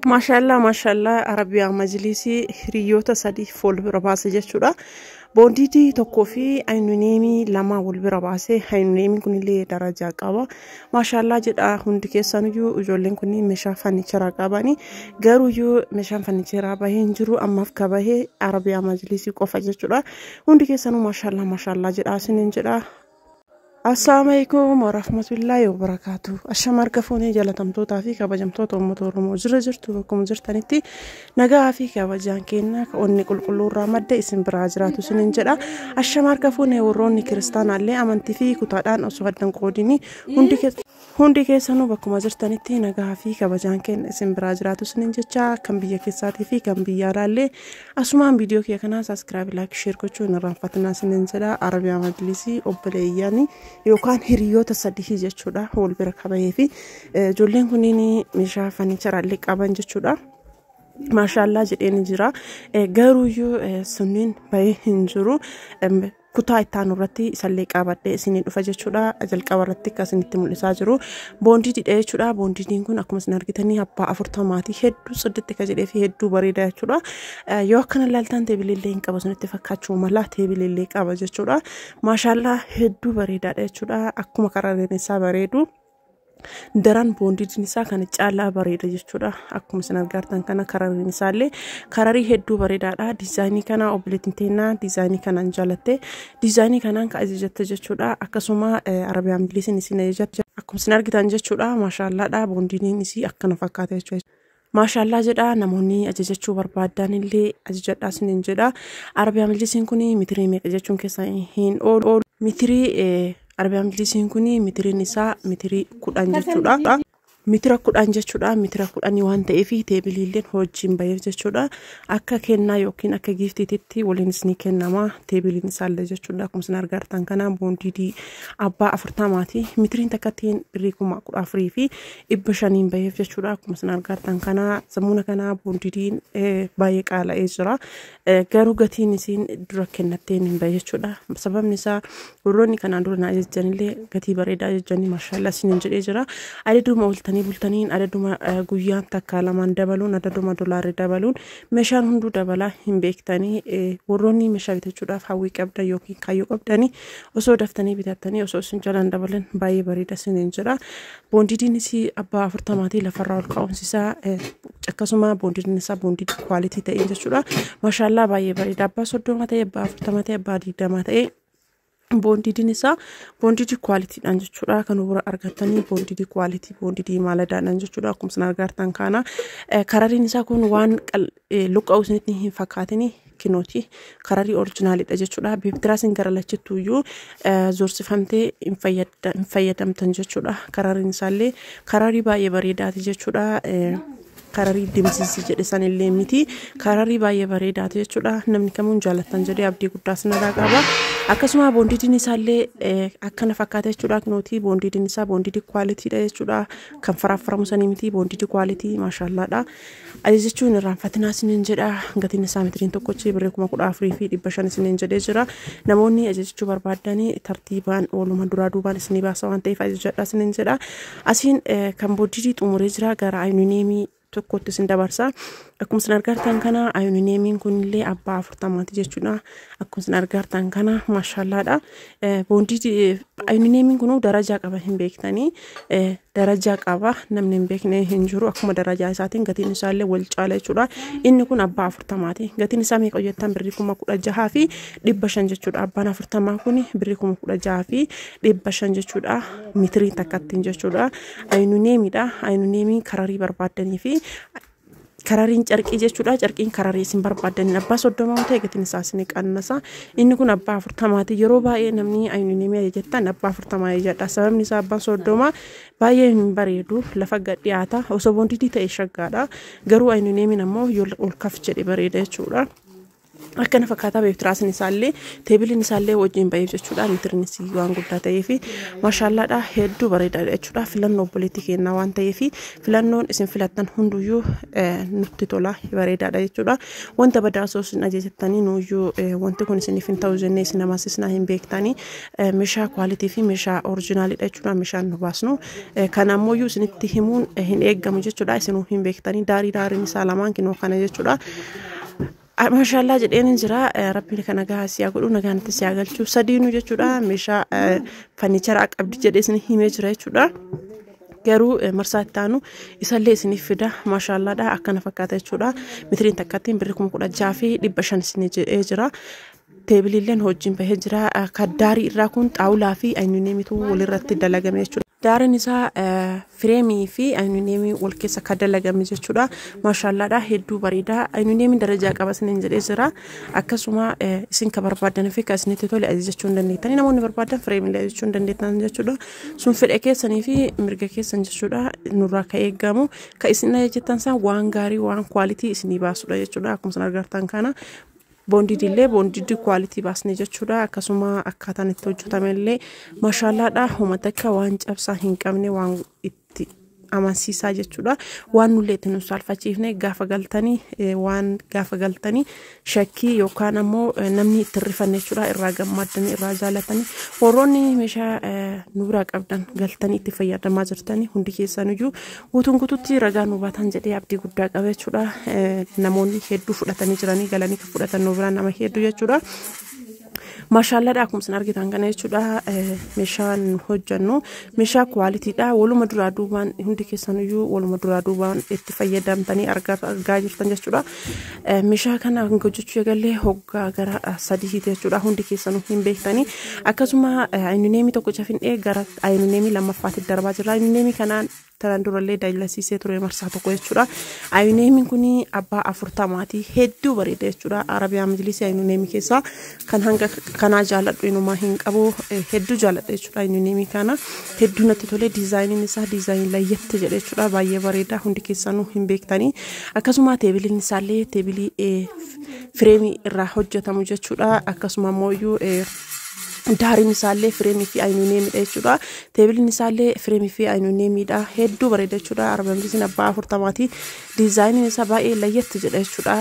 Maashaallah maashaallah, Arabiyaa Majlisii hiriyoota 3 wal bira baase jechuudha. Boondiitii 1 fi aynuneemii 2 wal bira baase. Aynuneemiin kunillee darajaa qaba. Maashaallah jedha hundi keessanuyyuu. Ijoolleen kun meeshaa fannicheraa qabani. Garuuyyuu meeshaan fannicheraa bahee hin jiru, ammaaf ka bahee Arabiyaa Majlisii qofa jechuudha. Hundi keessanuu maashaallah maashaallah jedha isiniin jedha. Assalaamu alaikum warahmatullahi wabarakaatu. Ashama harka fuunee jaalatamtootaa fi kabajamtoota uummata Oromoo, jira jirtu bakkuma jirtanitti nagaa fi kabajaan keenya ka onni qulqulluu irraa madda isin biraa jiraatu isiniin jedha. Ashama harka fuunee warroonni kiristaanaallee amantii fi kutaadhaan osoo addan qoodini hundi keessanuu bakkuma jirtanitti nagaa fi kabajaan keenya isin biraa jiraatu isiniin jecha, kan biyya keessaatii fi kan biyya alaallee asumaan viidiyoo kiyya kanaa subscribe, like, share gochuu hin irraanfatinaa isiniin jedha. Arabiyaa Majlisii obboleeyyaanii yookaan hiriyoota 3 jechuudha wal bira kabahee fi ijoolleen kunniin meeshaa faniicheraallee qaban jechuudha. Maashaallaa jedheen jira. Garuuyyuu sunniin bahee hin jiru. Kutaa itti aanu irratti isallee qabadhee isinii dhufa jechuudha. Jalqaba irratti akka isinitti mul'isaa jiru. Boondiidha jechuudha. Boondiidiin kun akkuma isin argitanii abbaa 40ti, hedduu sirriitti ka jedhee fi hedduu bareeda jechuudha. Yoo akkana ilaaltan teebilillee hin qabu isinitti fakkaachuu mala, teebilillee qaba jechuudha. Maashaallaa hedduu bareedaadha jechuudha. Akkuma kararreen isaa bareedu, daran boondiidiin isaa kana caalaa bareeda jechuudha. Akkuma isin argartan kana karariin isaallee kararii hedduu bareedaadha. Diizaayinii kana obboleettiin teennaa diizaayinii kanaan jaalatte, diizaayinii kanaan ka ajajatte jechuudha. Akkasuma Arabiyaan Majlisiin isin ajajatte akkuma isin argitan jechuudha. Maashaallaadha, boondiidiin isii akkana fakkaata jechuudha. Maashaallaa jedha, namoonni ajajachuu barbaadan illee ajajadhaa isiniin jedha. Arabiyaa Majlisiin kun mitirii meeqa jechuun keessa hin oolu. Mitirii Arabiyaa Majlisiin kun mitiriin isaa mitirii 10 jechuudha. Mitira 10 jechuudha. Mitira 10 waan ta'eef teebiliilleen hojiin baheef jechuudha. Akka kennaa yookiin akka giiftiititti waliin isinii kennama teebiliin isaallee jechuudha. Akkuma isin argartan kana boondiidii abbaa 40ti. Mitiriin takkattiin birrii 14,500n baheef jechuudha. Akkuma isin argartan kana sammuna kana boondiidiin baay'ee qaala'ee jira. Garuu gatiin isiin dura kennatteen hin bahe jechuudha. Sababni isaa warroonni kanaan dura na ajajanillee gatii bareedaa ajajanii maashaallah isiniin jedhee jira. Adaduma ooltanii bultaniin, adaduma guyyaan takka lamaan dabaluun, adaduma dolaarri dabaluun meeshaan hunduu dabalaa hin beektanii. Warroonni meeshaa bitachuudhaaf hawwii qabdan yookiin kaayyoo qabdanii osoo daftanii bitattanii osoo isin jalaan dabalan baay'ee bareeda isiniin jedha. Boondiidiinis abbaa 40tii, lafarraa ol ka'umsi isaa akkasuma boondiidiin isaa boondiidii quality ta'e jechuudha. Maashaallaa baay'ee bareeda, abbaa 30 ta'e, abbaa 40 ta'e, abbaa 20 ta'e, boondiidiin isaa boondiidii qualitydhaan jechuudha. Kan bira argattanii boondiidii quality, boondiidii maaladaadhaan jechuudha. Akkuma isin argartan kana karariin isaa kun waan luqqa'u isinitti hin fakkaatini, kinooti kararii originalidha jechuudha. Beektiraasiin gara lachittuuyyuu zorsifamtee hin fayyadamtan jechuudha. Karariin isaallee kararii baay'ee bareedaati jechuudha. Kararii dimsisi jedhe sanillee miti, kararii baay'ee bareedaati jechuudha. Namni kamuun jaallattan jedhee abdii guddaa sinarraa qaba. Akkasuma boondiidiin isaallee akkana fakkaata jechuudha. Kinootii boondiidiin isaa boondiidii qualitydha jechuudha. Kan faraafaramu sanii miti, boondiidii quality maashaallaadha. Ajajachuun irraanfatinaa isiniin jedha. Gatiin isaa mitiriin tokkochi birrii 14,500 isiniin jedhee jira. Namoonni ajajachuu barbaadanii tartiibaan ooluma duraa duubaan isinii baasa waan ta'eef ajajadhaa isiniin jedha. Asiin kan boondiidii xumuree jira, gara ayinineemii tokkotti isin dabarsa. Akkuma isin argartan kana ayinineemiin kunillee abbaa 40ti jechuudha. Akkuma isin argartan kana maashaallaadha. Boondii ayinineemiin kun darajaa qaba hin beektanii, darajaa qaba, namni hin beekne hin jiru. Akkuma darajaa isaatiin gatiin isaallee wal caala jechuudha. Inni kun abbaa 40ti. Gatiin isaa meeqa jettan, birrii 16,500 jechuudha. Abbaan 40 kun birrii 16,500 jechuudha. Mitirii takkattiin jechuudha. Ayinineemiidha. Ayinineemiin kararii barbaaddanii fi karariin carqii jechuudha. Carqiin kararii isin barbaaddaniin abbaa 30 ta'e gatiin isaa isin qannasa. Inni kun abbaa 40ti. Yeroo baay'ee namni ayinineemii jettan abbaa 40 jedha. Sababni isaa abbaan 30 baay'ee hin bareedu, lafa gad dhiyaata. Osoo boondidii ta'e shaggaadha. Garuu ayinineemiin ammoo yoo ol kaf jedhe bareeda jechuudha. Akkana fakkaataa beektiraasni isaallee teebiliin isaallee wajjin ba'eef jechuudha. Mitirinis waan guddaa ta'eef maashaallaadha, hedduu bareedaadha jechuudha. Filannoo obboleettii kennaa waan ta'eef filannoon isin filattan hunduyyuu nutti tola, bareedaadha jechuudha. Wanta badaa osoo isin ajajattanii nuyyuu wanti kun isiniif hin ta'u jennee isin amansiisnaa hin beektanii. Meeshaa kwaalitii fi meeshaa orijinaalidha jechuudha meeshaan nu baasnu. Kana ammoo isinitti himuun hin eeggamu jechuudha. Isinuu hin beektanii. Daariin isaa lamaan kinoo kana jechuudha. Maashaallah jedheen jira. Rabbiin kana gahaa siyaa godhu, nagaanitti siyaa galchu sadiinuu jechuudha. Meeshaa fannicharaa qabdi jedhee isin himee jira jechuudha. Garuu marsaa itti aanu isallee isiniif fida. Maashaallaadha, akkana fakkaata jechuudha. Mitiriin takkattiin birrii 16,500 isin jedhee jira. Teebiliilleen hojiin bahee jira. Kan daarii irraa kun xaawulaa fi ayinineemitu walirratti dalagame jechuudha. Daariin isaa fireemii fi ayinineemii wal keessa kan dalagame jechuudha. Maashaallaadha, hedduu bareeda. Ayinineemiin darajaa qaba isiniin jedhee jira. Akkasuma isin kan barbaadan fi kan isinitti tole ajajachuu hin dandeettanii, namoonni barbaadan fireemillee ajajachuu hin dandeettan jechuudha. Sun fedha keessanii fi mirga keessan jechuudha. Nurraa kan eegamu kan isin ajajattan san waan gaarii, waan kwaalitii isinii baasudha jechuudha. Akkuma isin argartan kana boondidillee boondidii kwaalitii baasne jechuudha. Akkasuma akkaataan itti hojjetame illee maashaallaadha. Homa takka waan cabsaa hin qabne, waan itti amansiisaa jechuudha. Waan nullee itti nu saalfachiifne, gaafa galtanii waan gaafa galtanii shakkii yookaan ammoo namni itti rifanne jechuudha. Irraa gammaddanii, irraa jaalatanii, warroonni meeshaa nu biraa qabdan galtanii itti fayyadamaa jirtanii hundi keessaniyyuu guutuun guututti ragaa nu baatan jedhee abdii guddaa qaba jechuudha. Namoonni hedduu fudhatanii jiranii, galanii kan fudhatan nu biraa nama hedduu jechuudha. Maashaallaadha, akkuma isin argitan kana jechuudha. Meeshaan hojjennu meeshaa kwaalitiidha. Waluma duraa duubaan hundi keessaniyyuu waluma duraa duubaan itti fayyadamtanii argaa jirtan jechuudha. Meeshaa kana hojjechuu eegallee hoggaa gara 3 jechuudha. Hundi keessanuu hin beektanii. Akkasuma ayinineemii tokko cafin'ee gara ayinineemii lammaffaatti darbaa jirra. Ayinineemii kanaan tanan durallee dallasiisee ture marsaa tokko jechuudha. Ayinineemiin kun abbaa 40ti, hedduu bareeda jechuudha. Arabiyaa Majlisii ayinineemii keessaa kan hanga kanaa jaaladhu inumaa hin qabu, hedduu jaaladha jechuudha. Ayinineemii kana hedduu natti tole. Diizaayiniin isaa diizaayinii layyatti jedhe jechuudha. Baay'ee bareeda, hundi keessanuu hin beektanii. Akkasuma teebiliin isaallee teebilii fireemii irraa hojjetamu jechuudha. Akkasuma ammoo daariin isaallee fireemii fi ayinineemiidha jechuudha. Teebiliin isaallee fireemii fi ayinineemiidha. Hedduu bareeda jechuudha. Arabiyaa Majlisiin abbaa 40ti. Diizaayiniin isaa baay'ee layyatti jedha jechuudha.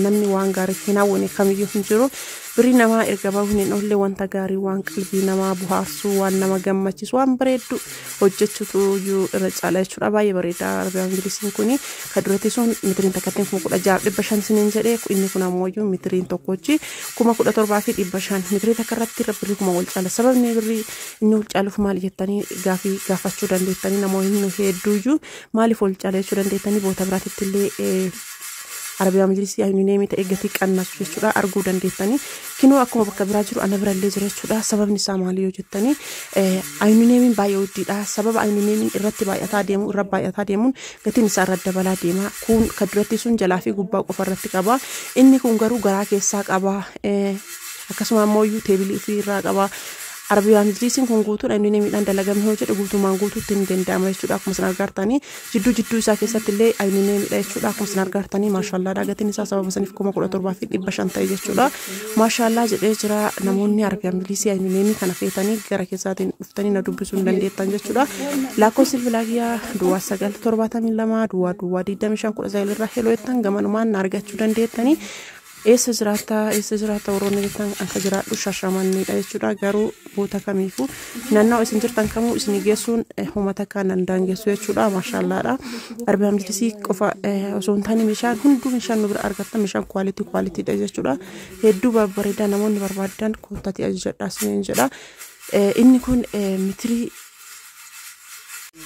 Namni waan gaarii hin hawwine kamiyyuu hin jiru. Birrii namaa erga bahuun hin oolle wanta gaarii, waan qalbii namaa bohaarsu, waan nama gammachiisu, waan bareeddu hojjechuutu iyyuu irra caala jechuudha. Baay'ee bareeda Arabiyaa Majlisiin kuni. Kan duratti sun mitiriin takkattiin 16,500 siniin jedhee, inni kun ammoo iyyuu mitiriin tokkochi 17,500. Mitirii takka irratti birrii 1,000 wal caala. Sababni birrii inni wal caaluuf maali jettanii gaafii gaafachuu dandeettanii. Namoonni hedduuyyuu maaliif wal caala jechuu dandeettanii. Boota biraatitti illee Arabiyaa Majlisii ayinineemii ta'e gatii qannasu jechuudha arguu dandeettanii. Kinoo akkuma bakka biraa jiru ana birallee jira jechuudha. Sababni isaa maali yoo jettanii, ayinineemiin baay'ee guddiidha. Sababa ayinineemiin irratti baay'ataa deemu, irra baay'ataa deemuun gatiin isaa irra dabalaa deema. Kun kan duratti sun jalaa fi gubbaa qofa irratti qaba. Inni kun garuu garaa keessaa qaba. Akkasuma ammoo iyyuu teebilii ofii irraa qaba. Arabiyaa Majlisiin kun guutuun ayinineemiidhaan dalagame yoo jedhe guutumaan guutuutti hin danda'ama jechuudha. Akkuma isin argartanii jidduu jidduu isaa keessatti illee ayinineemiidha jechuudha. Akkuma isin argartanii maashaallaadha. Gatiin isaa sababa saniif 17,500 ta'e jechuudha. Maashaallaa jedhee jira. Namoonni Arabiyaa Majlisii ayinineemii kana feetanii gara keessaatiin dhuftanii na dubbisuu hin dandeettan jechuudha. Lakkoofsi bilbilaa kiyyaa 0972 00 25 19 irraa heloo jettan gamanumaan na argachuu dandeettanii. Eessa jiraata, eessa jiraata warroonni jettan, akka jiraadhu Shaashamanneedha jechuudha. Garuu boota kamiifuu naannoo isin jirtan kamuu isin geessuun homa takka nan daangessu jechuudha. Maashaallaadha. Arabiyaa Majlisii qofa osoo hin taane meeshaan hunduu, meeshaan nu bira argattan meeshaan kwaalitii kwaalitiidha jechuudha. Hedduu babbareedaa, namoonni barbaadan koottaatii ajajadhaa isiniin jedha. Inni kun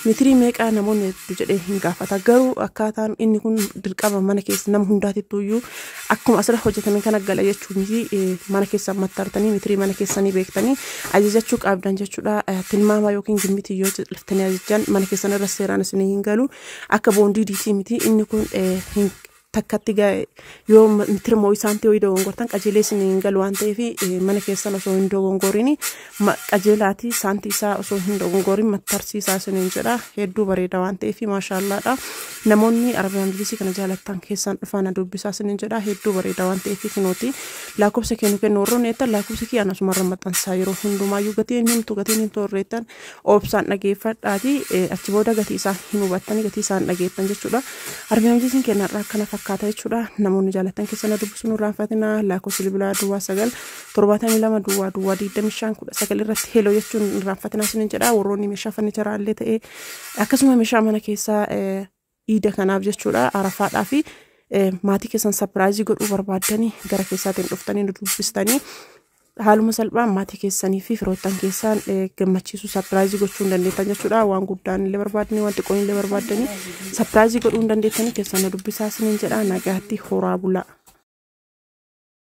mitirii meeqaa namoonni hedduu jedhee hin gaafata. Garuu akkaataan inni kun dirqama mana keessa nama hundaatittu iyyuu akkuma asirra hojjetame kana gala jechuu miti. Mana keessa mattartanii mitirii mana keessanii beektanii ajajachuu qabdan jechuudha. Tilmaama yookiin gimmitii yoo laftanii ajajjan mana keessan irra seeraan isinii hin galu. Akka boondii diitii miti inni kun. Hin Takkatti yoo mitira moo isaanti yoo dogongortan qajeelee isin hin galu waan ta'eef, mana keessan osoo hin dogongoriin qajeelaati saanti isaa osoo hin dogongoriin mattarsiisaa isiniin jedha. Hedduu bareeda waan ta'eef, maashaallaadha. Namoonni Arabiyaa Majlisii kana jaalattan keessan dhufaa dubbisaa isiniin jedha. Hedduu bareeda waan ta'eef, kinooti lakkoofsa kennu kennu warroonni jettan, lakkoofsa kiyya asumarra maxxansaa. Yeroo hundumaayyuu gatiin himtu, gatiin himtu warreettan, obsaan dhageeffadhaati. Achi booda gatii isaa hin hubattanii, gatii isaan dhageettan jechuudha. Arabiyaa Majlisiin kennarraa akkana fakkaata jechuudha. Namoonni jaalatan keessan dubbisuun irraanfatina. Lakkoofsa bilbilaa 09 72 00 25 19 irratti hello jechuun irraanfatina isiniin jedha. Warroonni meeshaa furniicharaa illee ta'e, akkasuma meeshaa mana keessaa iida kanaaf jechuudha, arafaadhaa fi maatii keessan surprise godhuu barbaaddanii, gara keessaatiin dhuftanii nu dubbistanii, haaluma salphaan maatii keessanii fi firoottan keessaan gammachiisuu, surprise gochuu hin dandeettan jechuudha. Waan guddaan illee barbaaddanii, waan xiqqoon illee barbaaddanii, surprise godhuu hin dandeettanii, keessan nu dubbisaa isiniin jedha. Nagaatti, horaa bulaa.